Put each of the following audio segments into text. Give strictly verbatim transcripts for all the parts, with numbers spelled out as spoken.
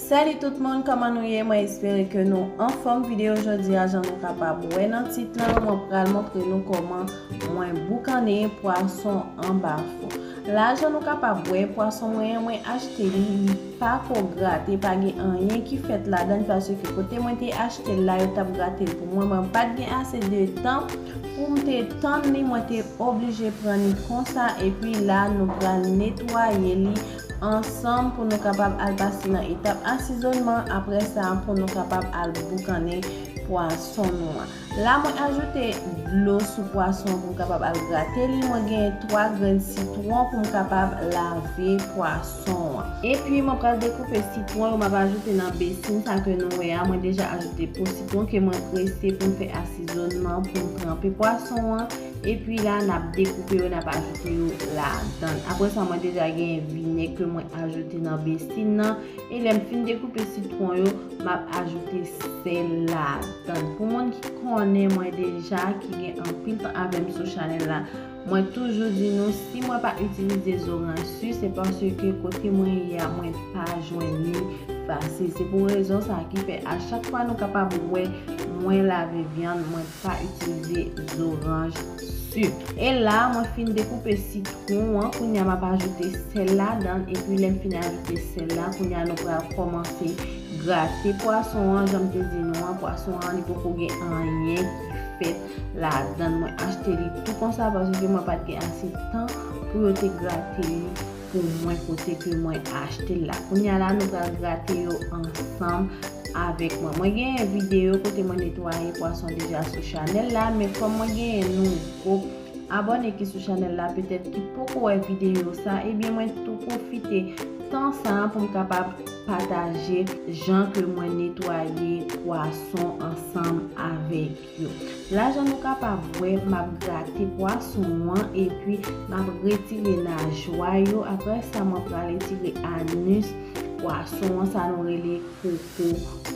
Salut tout moun, kòman nou ye? Mwen espere ke nou anfòm. Videyo jodi a, jan nou kapab wè nan tit lan, mwen pral montre nou kòman mwen boukannen pwason anba fon. La, jan nou kapab wè, pwason mwen an, mwen achte li, li pa ko grate, pa gen anyen ki fèt ladan l, paske kote mwen te achte l la, yo t ap grate l pou mwen, mwen pa t gen ase de tan pou m te tann li, mwen te oblije pran li konsa, epi la, nou pral netwaye li ansanm pou nou kapab al pase nan etap asizonman. Apre sa, pou nou kapab al boukannen pwason nou an. La, mwen ajoute dlo sou pwason an pou m kapab al grate li. Mwen gen twa grenn sitwon pou m kapab lave pwason an. Epi, mwen pral dekoupe sitwon yo, m ap ajoute nan besin sa ke nou wè a. Mwen deja ajoute po sitwon ke mwen prese pou m fè asizonman, pou m tranpe pwason an. Epi la, n ap dekoupe yo, n ap ajoute yo ladan. Apre sa, mwen deja gen vinèg ke mwen ajoute nan besin nan. E lè m fin dekoupe sitwon yo, m ap ajoute sèl ladan. Pou moun ki konnen mwen deja, ki gen anpil tan avè m sou chanèl la, mwen toujou di nou, si mwen pa itilize zoranj si, se paske kote mwen ye a, mwen pa jwenn li fasil. Se pou rezon sa ki fè a chak fwa nou kapab wè mwen lave vyann, mwen pa itilize zoranj si. E la, mwen fin dekoupe sitwon an, kounye a m ap ajoute sèl ladan, epi lè m fin ajoute sèl la, kounye a nou pral kòmanse grate pwason an, jan m te di nou an, pwason an, li poko gen anyen ki fèt ladan. Mwen achte li tou konsa, paske mwen pa t gen ase tan pou yo te grate li pou mwen kote ke mwen achte l la. Kounye a la, nou pral grate yo ansanm avèk mwen. Mwen gen videyo kote mwen netwaye pwason deja sou chanèl la, men kòm mwen gen nouvo abòne ki sou chanèl la, petèt ki poko wè videyo sa, ebyen mwen tou pwofite tan sa a pou m kapab pataje jan ke mwen netwaye pwason ansanm avèk yo. La, jan nou kapab wè, m ap grate pwason an, epi m ap retire najwa yo. Apre sa, mwen pral retire anis pwason an, sa nou rele koko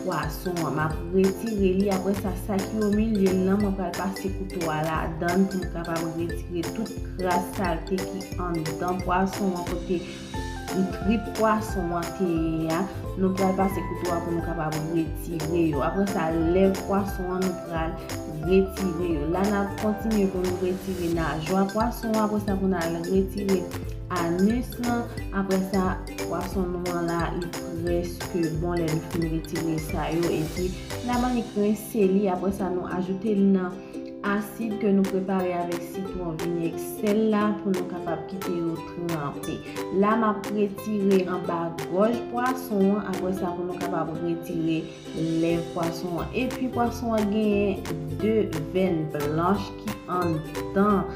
pwason an. M ap retire li. Apre sa, sa ki o milye l lan, mwen pral pase kouto a ladan pou m kapab retire tout kras salte ki anndan pwason an, kote trip pwason an te ye a. Nou pral pase kouto a pou nou kapab retire yo. Apre sa, lèv pwason an, nou pral retire yo. La, n ap kontinye pou nou retire najwa pwason an. Apre sa, pou n al retire anis lan. Apre sa, pwason nou an la, li prèske bon lè nou fin retire sa yo. Epi, n ap annik rense li. Apre sa, nou ajoute l nan asid ke nou prepare avèk sitwon, vinèg, sèl la pou nou kapab kite yo tranpe. La, m ap retire anba gòj pwason an. Apre sa, pou nou kapab retire lèv pwason an. Epi, pwason an genyen de vèn blanch ki anndan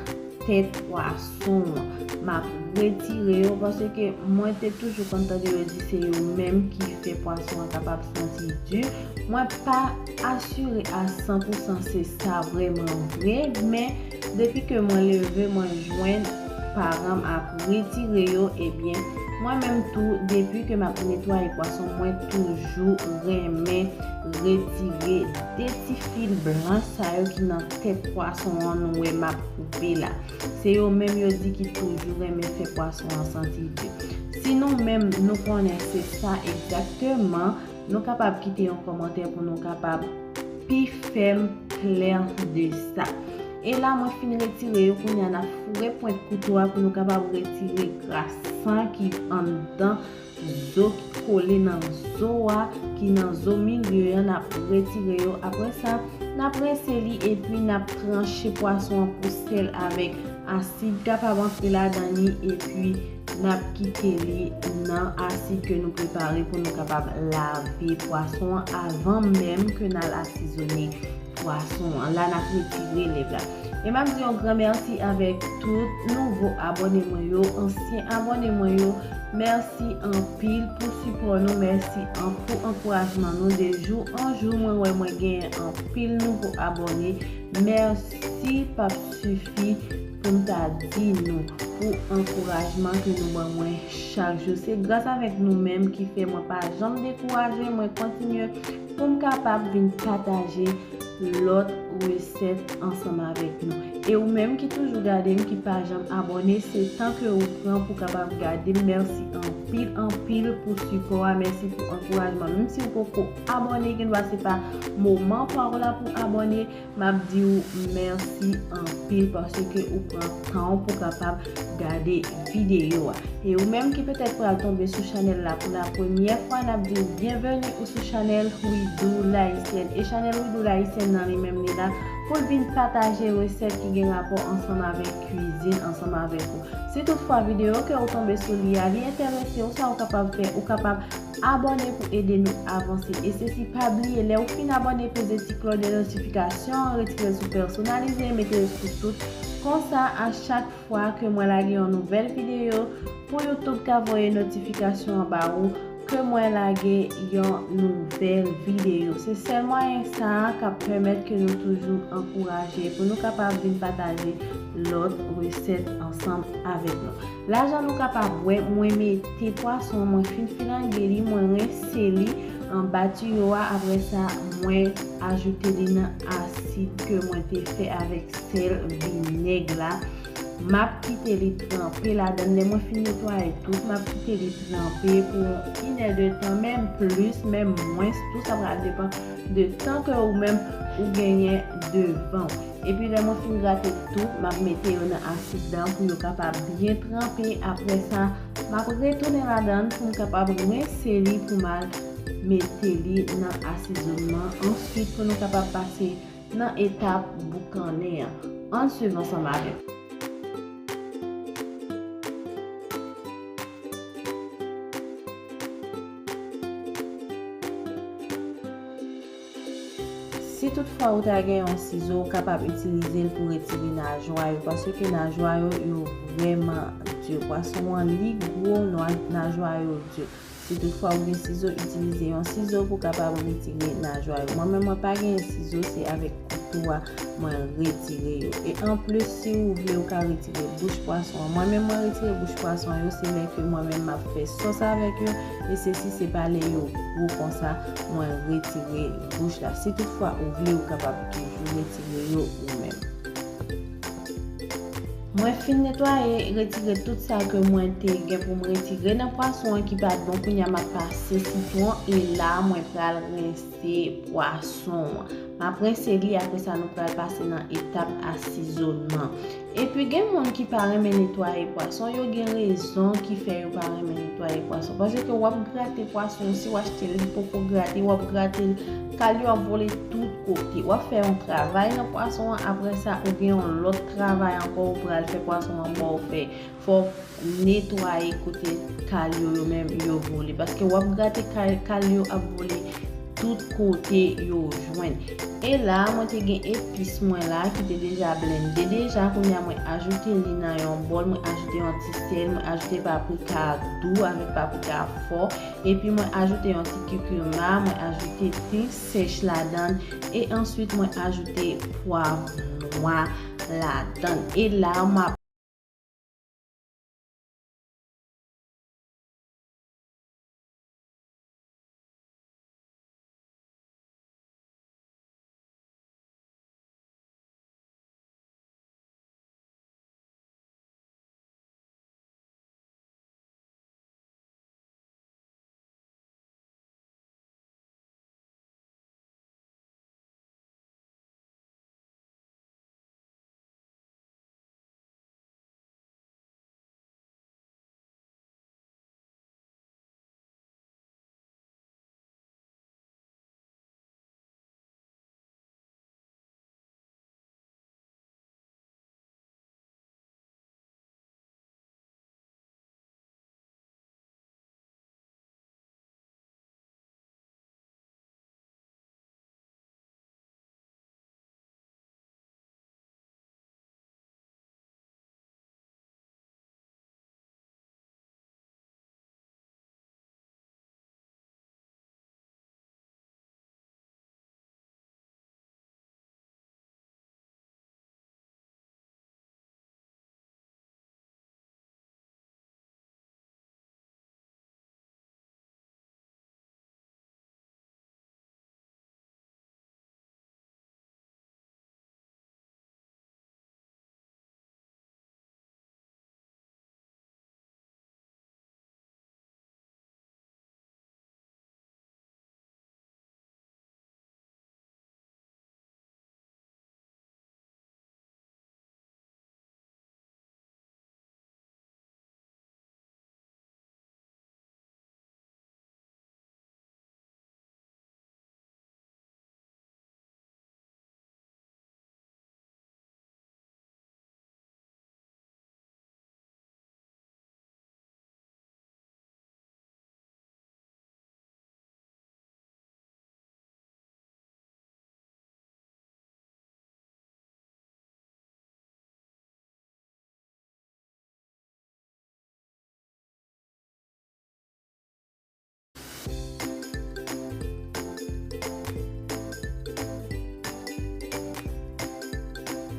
tèt pwason an. M ap retire yo paske mwen te toujou konn tande yo di se yo menm ki fè pwason an kapab santi di. Mwen pa asire a san pou san se sa vrèman vre, men depi ke mwen leve, mwen jwenn paran m ap retire yo, ebyen, mwen menm tou, depi ke m ap netwaye pwason, mwen toujou renmen retire de ti fil blanch sa yo ki nan tèt pwason an, nou wè m ap koupe la. Se yo menm yo di ki toujou renmen fè pwason an santi di. Si nou menm nou konnen se sa egzakteman, nou kapab kite yon kòmantè pou nou kapab pi fè m klè de sa. E la, mwen fin retire yo, kounye a n ap foure pwent kouto a pou nou kapab retire kras san ki anndan zo ki kole nan zo a, ki nan zo milye a, n ap retire yo. Apre sa, n ap rense li epi n ap tranche pwason an pou sèl avèk asid kapab antre ladan li, epi n ap kite li nan asid ke nou prepare pou nou kapab lave pwason an avan menm ke n al asizone pwason an. La, n ap retire lèv la. E m ap di yon gran mèsi avèk tout nouvo abòne mwen yo, ansyen abòne mwen yo. Mèsi anpil pou sipò nou, mèsi an, pou ankourajman nou. De jou an jou, mwen wè mwen genyen anpil nouvo abòne. Mèsi p ap sifi pou m ta di nou pou ankourajman ke nou ban mwen chak jou. Se gras avèk nou menm ki fè mwen pa janm dekouraje, mwen kontinye pou m kapab vin pataje lòt resèt ansanm avèk nou. E ou menm ki toujou gade m, ki pa janm abòne, se tan ke ou pran pou kapab gade m. Mèsi anpil. anpil, anpil pou sipò a. Mèsi pou ankourajman. Menm si w poko abòne, gen dwa se pa moman pa w la pou abòne, m ap di w mèsi anpil paske ou pran tan w pou w kapab gade videyo a. E ou menm ki petèt pral tonbe sou chanèl la pou la premyè fwa, n ap di w byenveni ou sou chanèl We Do Layisyèn. E chanèl We Do Layisyèn nan li menm li la pou l vin pataje resèt ki gen rapò ansanm avèk kwizin ansanm avèk ou. Si toutfwa videyo ke ou tonbe sou li a, li enterese w, sa ou kapab fè, ou kapab abòne pou ede nou avanse. E sesi, pa bliye, lè ou fin abòne, peze ti klòch de notifikasyon an, retire l sou pèsonalize, mete l sou tout. Konsa, a chak fwa ke mwen lage yon nouvèl videyo, pou YouTube ka voye notifikasyon an ba ou ke mwen lage yon nouvèl videyo. Se sèl mwayen sa a k ap pèmèt ke nou toujou ankouraje pou nou kapab vin pataje lòt resèt ansanm avèk nou. La jan nou kapab wè, mwen mete pwason an, mwen fin filange li, mwen rense li anba tiyo a. Apre sa, mwen ajoute li nan asid ke mwen te fè avèk sèl, vinèg la. M ap kite li tranpe ladan l. Lè mwen fin netwaye tout, m ap kite li tranpe pou yon inè de tan, menm plis, menm mwens, tou sa pral depann de tan ke ou menm ou genyen devan w. Epi lè mwen fin grate tout, m ap mete yo nan asid la pou yo kapab byen tranpe. Apre sa, m ap retounen ladan l pou m kapab rense li pou m al mete li nan asizonman. Answit, pou nou kapab pase nan etap boukannen an. Ann swiv ansanm avè m. Si toutfwa ou ta gen yon sizo, ou kapab itilize l pou retire najwa yo, paske najwa yo, yo vrèman di. Pwason an, li gwo, nwa-, najwa yo di. Si toutfwa ou gen sizo, itilize yon sizo pou kapab retire najwa yo. Mwen menm, mwen pa gen sizo, se avèk kouto a mwen retire yo. E anplis, si ou vle, ou ka retire bouch pwason an. Mwen menm, mwen retire bouch pwason yo, se lè ke mwen menm m ap fè sòs avèk yo. E sesi, se pa lè yo gwo konsa, mwen retire bouch la. Si toutfwa ou vle, ou kapab toujou retire yo ou menm. Mwen fin netwaye, retire tout sa ke mwen te gen pou m retire nan pwason an ki pa t bon. Kounye a, m ap pase sitwon e la, mwen pral rense pwason an. M ap rense li, apre sa, nou pral pase nan etap asizonman. Epi, gen moun ki pa renmen netwaye pwason, yo gen rezon ki fè yo pa renmen netwaye pwason. Paske w ap grate pwason, si w achte l, li poko grate, w ap grate l, kal yo ap vole tout kote. W ap fè yon travay nan pwason an, apre sa, ou gen yon lòt travay ankò ou pral fè pwason an ba w fè. Fò w netwaye kote kal yo, yo menm, yo vole. Paske w ap grate kal, kal yo ap vole tout kote yo jwenn. E la, mwen te gen epis mwen la ki te deja blende deja. Kounye a, mwen ajoute li nan yon bòl. Mwen ajoute yon ti sèl, mwen ajoute paprika dou avèk paprika fò. Epi mwen ajoute yon ti kikima, mwen ajoute tin sèch ladan l. E answit, mwen ajoute pwav nwa ladan l. E la, m ap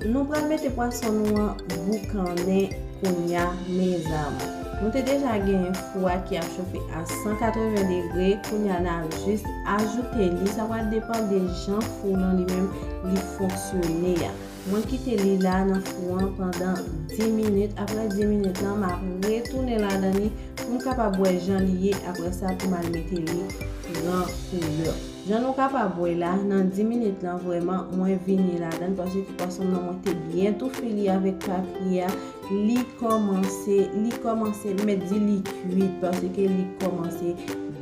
Nou pral mete pwason nou an boukannen kounya, mes amours. Nou te deja genyen fou a ki ap chofe a san katreven degre, kounya n ap jis ajoute li. Sa pral depann de jan fou nan li menm li fonksyone a. Mwen kite li la nan fou an pandan dis minit. Apre dis minit lan, m ap retounen ladan li pou m kapab wè jan li ye. Apre sa, pou m al mete li pran koulè. Jan nou kapab wè la, nan dis minit lan, vrèman, mwen vini ladan l paske pwason nan mwen te byen toufe li avèk papye a. Li kòmanse, li kòmanse, m mèt di li kuit paske li kòmanse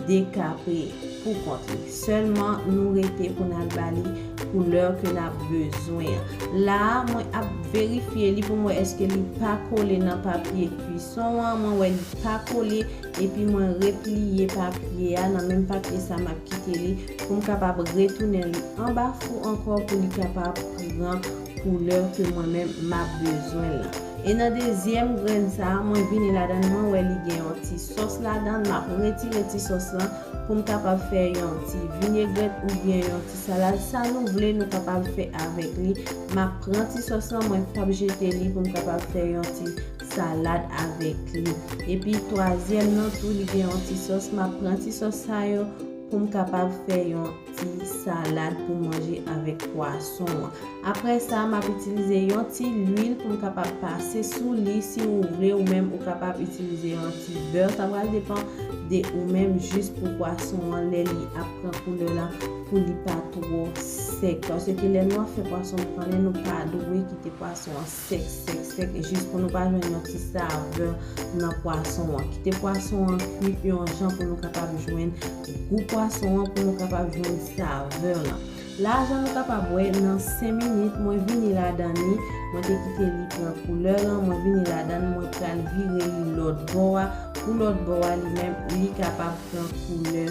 dekape pou kont li. Sèlman, nou rete pou n al ba li koulè ke n ap bezwen an. La a, mwen ap verifye li pou m wè èske li pa kole nan papye kwison an. Mwen wè li pa kole, epi mwen repliye papye a. Nan menm papye sa, m ap kite li pou m kapab retounen li anba fou ankò pou li kapab pran koulè ke mwen menm m ap bezwen l lan. E nan dezyèm grenn sa a, mwen vini ladan l, mwen wè li gen yon ti sòs ladan l, m ap retire ti sòs lan pou m kapab fè yon ti vinegrèt oubyen yon ti salad. Sa nou vle, nou kapab fè avèk li. M ap pran ti sòs lan, mwen p ap jete li pou m kapab fè yon ti salad avèk li. Epi twazyèm nan tou, li gen yon ti sòs. M ap pran ti sòs sa yo pou m kapab fè yon ti salad pou manje avèk pwason an. Apre sa, m ap itilize yon ti lwil pou m kapab pase sou li. Si ou vle, ou menm, ou kapab itilize yon ti bè. Sa pral depann de ou menm, jis pou pwason an, lè li ap pran koulè la, pou li pa twò sèk. Paske lè nou ap fè pwason boukannen, nou pa dwe kite pwason an sèk, sèk, sèk, jis pou nou pa jwenn yon ti savè nan pwason an. Kite pwason an kuit yon jan pou nou kapab jwenn gou pwason an, pou nou kapab jwenn savè lan. La, jan nou kapab wè, nan senk minit, mwen vini ladan li, mwen te kite li pran koulè lan, mwen vini ladan, mwen pral vire li lòt bò a, pou lòt bò a li menm, li kapab pran koulè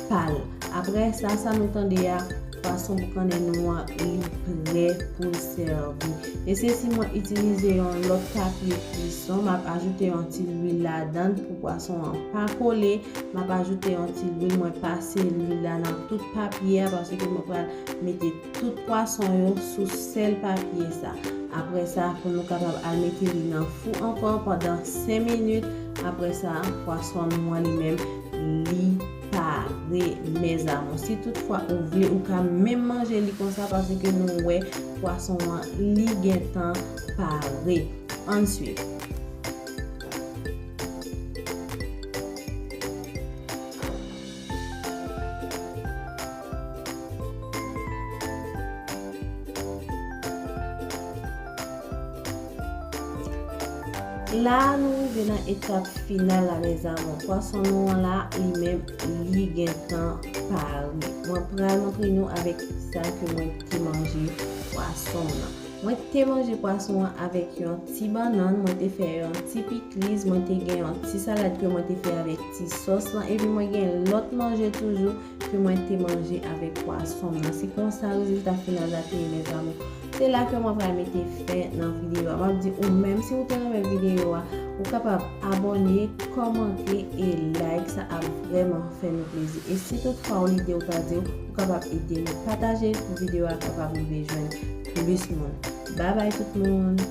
pa l. Apre sa, sa nou tande a, pwason boukannen nou an, li prè pou l sèvi. E se si mwen itilize yon lòt papye kwison, m ap ajoute yon ti lwil ladan l pou pwason an pa kole. M ap ajoute yon ti lwil, mwen pase lwil la nan tout papye a, paske mwen pral mete tout pwason yo sou sèl papye sa. Apre sa, pou nou kapab al mete li nan fou ankò pandan senk minit. Apre sa, pwason nou an li menm, li pare, mes amours. Si toutfwa ou vle, ou ka menm manje li konsa, paske nou wè pwason an, li gentan pare. Ann swiv. La a, nou rive nan etap final la, mes amours. Pwason nou an la, li menm, li gentan pare. Mwen pral montre nou avèk sa ke mwen te manje pwason m nan. Mwen te manje pwason an avèk yon ti bannann, mwen te fè yon ti pikliz, mwen te gen yon ti salad ke mwen te fè avèk ti sòs lan, epi mwen gen lòt manje toujou ke mwen te manje avèk pwason m nan. Se konsa rezilta final la te ye, mes amours. Se la ke mwen pral mete fen nan videyo a. M ap di ou menm, si ou te renmen videyo a, ou kapab abòne, kòmante e like. Sa ap vrèman fè nou plezi. E si toutfwa ou lide ou ta di, ou kapab ede nou pataje pou videyo a kapab rive jwenn plis moun. Babay tout moun!